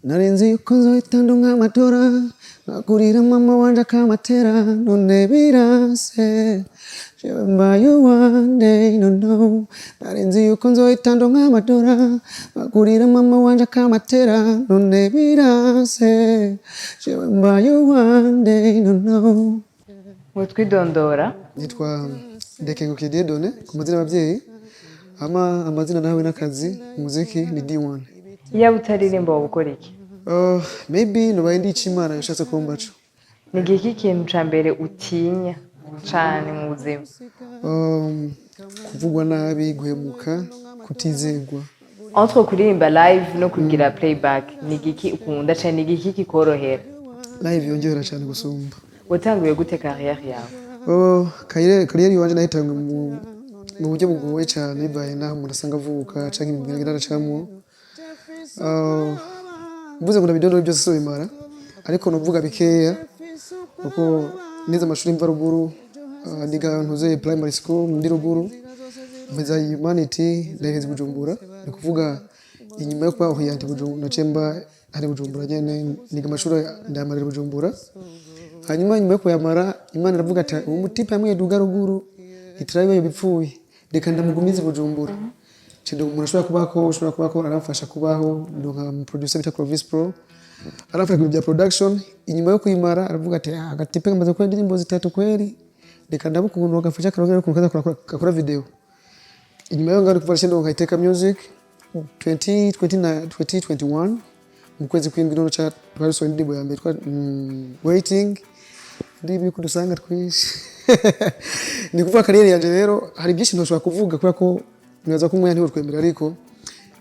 Narinzi yuko nzohita ndonka amatora, nkagurira mama wanje akamatera, none birase, jewe mbaye uwande? No, no. Narinzi yuko nzohita ndonka amatora, nkagurira mama wanje akamatera, none birase, jewe mbaye uwande? No, no. Ngo twidondora. Nitwa Ndekengukiye Dieudonné ku mazina y'ababyeyi, hama amazina nawe n'akazi umuziki ni D1. Iyo utaririmba waba ukora iki? Maybe nobaye ndi ico Imana yashatse kumbaco. Ni igiki ikintu ca mbere utinya cane mu buzima? Kuvugwa nabi, guhemuka, kutizegwa. Entre kuririmba live no kugira playback, ni igiki ukunda cane? Ni igiki kikorohera? Live yongera cyane gusumba. Watanguye gute carrière yawe? Oh, carrière iwanje nayitanguye mu buryo bugoye cyane, bivaye n'aho umuntu asanga avuka canke ibintu agenda aracamwo. Mvuze ngo ndabidondore byose sobimara, ariko novuga bikeya, kuko nize amashuri mva ruguru, niga ntuze primary school ndi ruguru, mpeza humanity, ndaheza i Bujumbura. Ni kuvuga inyuma yo kuba orienté Bujumbura, naciye mba ari Bujumbura nyene, niga amashuri ndayamarira i Bujumbura. Hanyuma nyuma yo kuyamara, Imana iravuga ati: "Uwo mutipe yamwe duga ruguru itirayo bipfuye, reka ndamugumize i Bujumbura." Cendo umuntu ashobora kubako aramfasha kubaho, ndonka mu producer bita Clovis Pro, aramfasha ibintu bya production. Inyuma yo kuyimara aravuga ati: "Ah, agatipe kamaze gukora indirimbo zitatu kweri, reka ndabe ukuntu gafasha karongera ukuntu kaza gakora video." Inyuma yo ngaho kuva ndonka Iteka Music 2029, 2021 mu kwezi kw'indwi, none ca twarisohoye indirimbo ya mbere twa Waiting, indirimbo yuko dusanga twinshi. Ni kuvuga carrière yanje rero hari byinshi ntoshobora kuvuga, kubera ko nibaza ko umwanya ntiwotwemera, ariko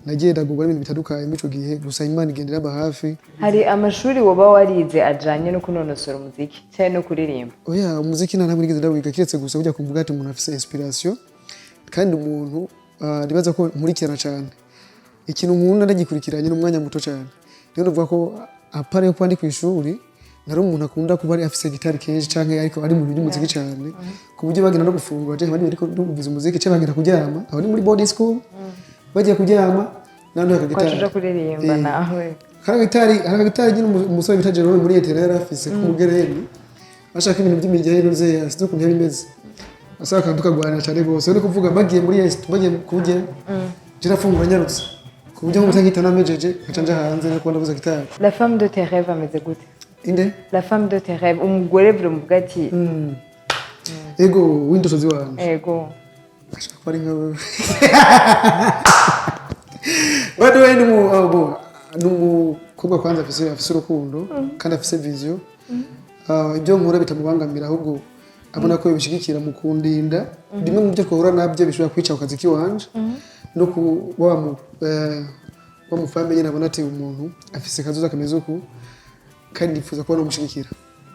nagiye ndagurwa n'ibintu bitandukanye muri ico gihe, gusa Imana igenda iraba hafi. Hari amashuri woba warize ajanye no kunonosora umuziki cyangwa no kuririmba? Oya, umuziki nta ntabwo nigeze ndawiga, kiretse gusa kujya kuvuga ati umuntu afise inspiration, kandi umuntu nibaza ko nkurikirana cyane ikintu nkunda, ndagikurikiranye n'umwanya muto cyane. Rero ndavuga ko à part yo kuba ndi kw'ishuri, nari umuntu akunda kuba ari afise gitari kenshi canke ariko ari mu bintu by'umuziki cyane, ku buryo bagenda no gufungura canke abandi bariko ndumviza umuziki, canke bagenda kuryama, abari muri boarding school bagiye kuryama nandi kwaca akagitari. Uja kuririmba nawe? Hari akagitari nyine umusore bita Jerome muri Etera yari afise ku mugereni, ashaka ibintu by'imirya y'ino nzeya, sinzi ukuntu yari imeze, asaba akantu tukagwanira cyane rwose. Uri kuvuga bagiye muri est, bagiye kurya, je nafungura nyarutse, ku buryo nk'ubu ngita namejeje nkaca nja hanze no kuba ndavuza gitari. La femme de tes rêves ameze gute? Inde? La femme de tes rêves, umugore vraiment uvuga ati: Ego, w'indoto ziwanje. Ego. Ashaka kuba ari nka wewe. By the way, ni bo, ni umukobwa kwanza afise urukundo kandi afise vision. Ibyo nkora bitamubangamira, ahubwo abona ko bishigikira mu kundinda bimwe mu byo twahura nabyo bishobora kwica ku kazi kiwanje, no ku wa mu wa mu famille nyine, abona ati umuntu afise kazoza kameze uku, kandi nifuza kuba namushigikira.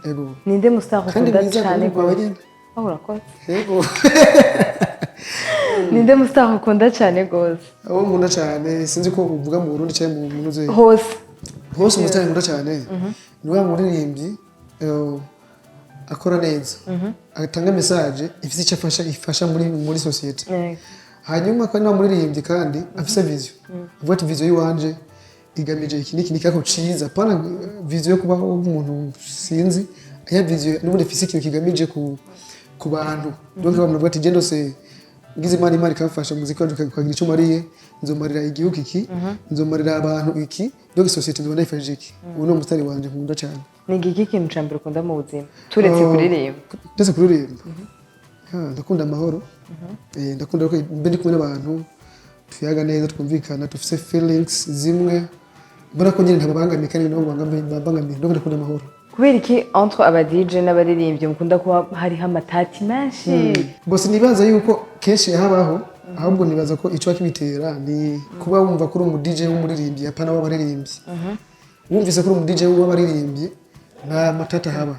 Ego. Ninde mu star Kandi ukunda mwiza cane kandi wawe gose? nyene. Oh, urakoze. Ego. Ninde mu star ukunda cane gose? Abo nkunda cyane, sinzi ko uvuga mu Burundi cyangwa mu munuze. Hose. Hose, umusitari nkunda cyane ni wa muririmbyi akora neza, atanga message ifite icyo afasha, ifasha muri société. Hanyuma kandi wa muririmbyi kandi afise vision, avuga ati: "Vision yiwanje igamije iki n'iki n'iki," ariko ciza, pana vision yo kubaho umuntu sinzi ya vision n'ubundi ifise ikintu kigamije ku bantu. Donc abantu bavuga ati: "Je ndose ngize Imana ikamfasha, muziki wanje ukagira icyo umariye, nzomarira igihugu iki, nzomarira abantu iki, donc société nzoba ndayifashije iki." Ubu ni umusitari wanje nkunda cyane. Ni igiki ikintu ca mbere ukunda mu buzima turetse kuririmba? Ndetse kuririmba. Ah, ndakunda amahoro. Ndakunda ko mbe ndi kumwe n'abantu tuyaga neza, twumvikana, dufise feelings zimwe, mbona ko nyine ntababangamiye kandi nabo bambangamiye. Donc ndakunda amahoro. Kubera iki entre aba DJ n'abaririmbyi mukunda kuba hariho amatati menshi? Bose nibaza yuko kenshi habaho, ahubwo nibaza ko icyo kibitera ni kuba wumva ko uri umu DJ w'umuririmbyi, apana w'abaririmbyi. Wumvise ko uri umu DJ w'abaririmbyi, nta matata haba,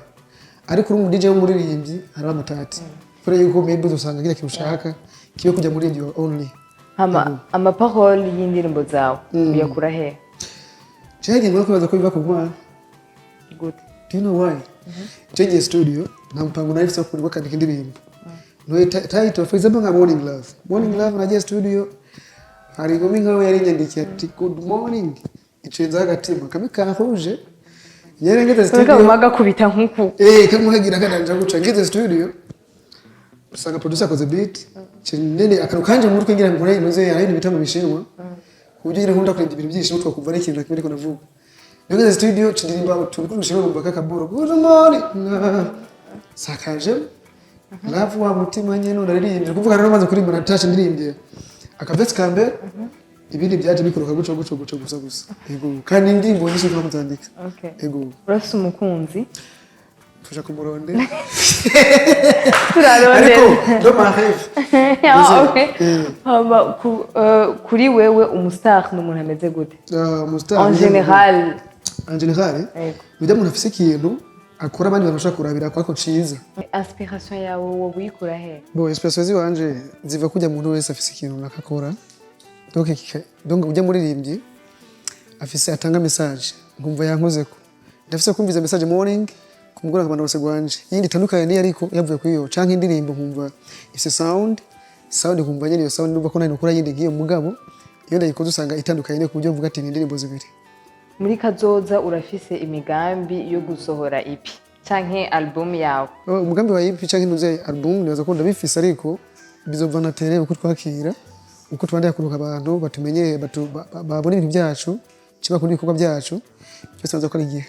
ariko uri umu DJ w'umuririmbyi haraba amatati, kubera yuko maybe uzosanga kiriya kintu ushaka kibe kujya muri wa only. Hama ama paroles y'indirimbo zawe uyakura he? Cyagiye ngo kwibaza ko biva ku Mana. Gute? Do you know why? Cyagiye studio nta mupango nari mfise wo kwandika indirimbo. No title, for example, nka Morning Love. Morning Love, nagiye studio, hari inkumi nkawe yari inyandikiye ati: "Good morning." Icenza agatima kamwe kahuje nyene ngeze studio. Kaguma gakubita nkuku. Kamwe kagira kadanja guca. Ngeze studio, usanga producer akoze beat nyene, akantu kanje mu mutwe ngira ngo nkore inoze hari ibintu bita mu Bishinwa, ku buryo nyine nkunda kureba ibintu byinshi twakumva ari ikintu na kimwe ariko navuga. Niyo ngeze studio, cindirimba utuntu tw'Ubushinwa, numva kakaboro "Good morning" sakaje love wa mutima nyene uraririmbye. Kuvuga rero, maze kuririmba natashe ndirimbye akavesi ka mbere, ibindi byaje bikoroka guco guco guco gusa gusa. Yego, kandi indirimbo nyinshi tuba muzandika. Yego. Urafise umukunzi? Tuja kumuronde. Turarondera. Ariko dans ma rêve. Ah, okay. Hama, kuri wewe umustar ni umuntu ameze gute? Umustar En général. En général? Yego. Nujya umuntu afise ikintu akora abandi bantu bashobora kurabira ko ariko ciza. Inspiration yawe wowe uyikura he? Bon, inspiration ziwanje ziva kujya muntu wese afise ikintu runaka akora. Donc ujya muririmbyi afise atanga message, nkumva yankozeko. Ndafise kumviza message morning, ku mugoroba nkaba ndose gwanje yindi itandukanye niyo, ariko yavuye kuri iyo canke indirimbo nkumva ifise sound, nkumva nyene iyo sound, numva ko nari nokora yindi nk'iyo, mugabo iyo ndayikoze usanga itandukanye niyo, ku buryo mvuga ati ni indirimbo zibiri. Muri kazoza urafise imigambi yo gusohora EP canke album yawe? Oh, umugambi wa EP canke ntuze album, nibaza ko ndabifise, ariko bizova na terrain uko twakira, uko tubandanya kuruka abantu batumenyere, babona ibintu byacu, kiba kuri ibikorwa byacu byose, baza ko ari igihe.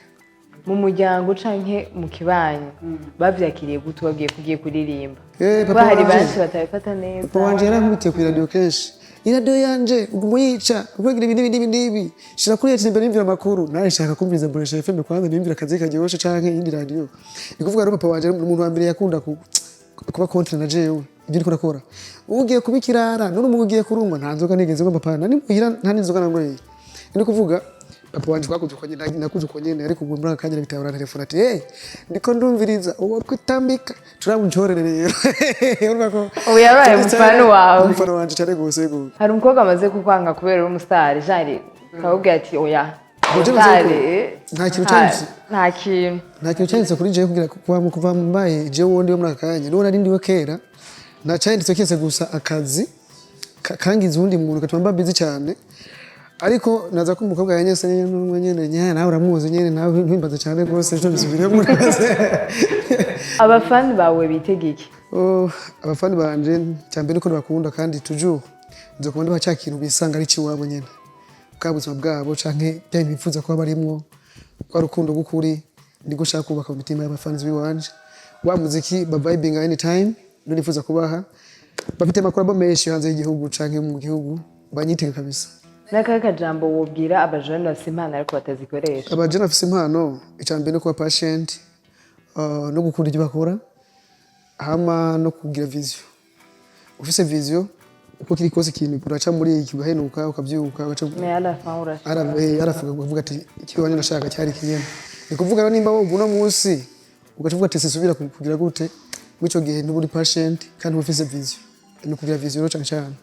Mu muryango canke mu kibanyi bavyakiriye gute ubabwiye ko ugiye kuririmba? Papa Kuba hari benshi batabifata neza. Papa wanje yarankubitiye ku iradiyo kenshi: "Iradiyo yanje uguma uyica ukwigira ibi n'ibi n'ibi n'ibi, shira kuri eti imbere, nimvira amakuru." Nawe nshaka kumviriza Bonesha FM kwanza, nimvira akazi karyoshe canke iyindi radiyo. Ni kuvuga rero papa wanje ni umuntu wa mbere yakunda kuba contre na jewe ibyo ndiko nakora: "Ugiye kuba ikirara none, umugu ugiye kurumwa." Nta nzoga nigeze ngwa, papa, nani muhira nta n'inzoga nanyweye. Ni kuvuga papa wanje twakuze uko nyene, nakuze uko nyene, ariko ubu muri aka kanya bitahura telefone ati: "Hey, ndiko ndumviriza uwo kwitambika turamuncorere." Rero urumva ko Ubu yabaye umufana wawe. Umufana wanje cyane gose, yego. Hari umukobwa amaze kukwanga kubera uri umusitari, jari akakubwira ati oya? Uje Umusitari, maze nta kintu cyanditse. Nta kintu. Nta kintu cyanditse kuri jewe kugira kuva mbaye jewe wundi wo muri aka kanya n'uwo nari ndiwe kera, nta cyanditse kese, gusa akazi kangiza uwundi muntu gatuma mba busy cyane. Ariko naza ko umukobwa yanyese nyene n'umwe nyene nyene, nawe uramuzi nyene, nawe ntimbaze cyane rwose, ejo bisubiremo rwose. Abafani bawe bitega iki? Oh, abafani banje, cyambere nuko ndabakunda, kandi toujours nzokuba ndibaha cya kintu bisanga ari ikiwabo nyene, bwa buzima bwabo canke bya bintu bifuza kuba barimwo, rwa rukundo rw'ukuri nibwo nshaka kubaka mu mitima y'abafans biwanje, wa muziki ba vibing anytime ndio nifuza kubaha. Bafite amakolabo menshi hanze y'igihugu canke mu gihugu, banyitege kabisa. N'akahe kajambo wobwira abajene bafise impano ariko batazikoresha? Abajene bafise impano, icambere no kuba patient, no gukunda ibyo bakora, hama no kugira vision. Ufise vision, uko kiri kose ikintu uraca muri iki ugahenuka, ukavyuka, ugaca Mais à la fin urashika. Aravuga kuvuga ati icyo wanje nashaka cyari kinyene. Ni kuvuga rero nimba wowe uno munsi ugaca uvuga ati sisubira kugira gute, muri ico gihe ntuburi patient kandi ufise vision. Ni kugira vision rero cane cane.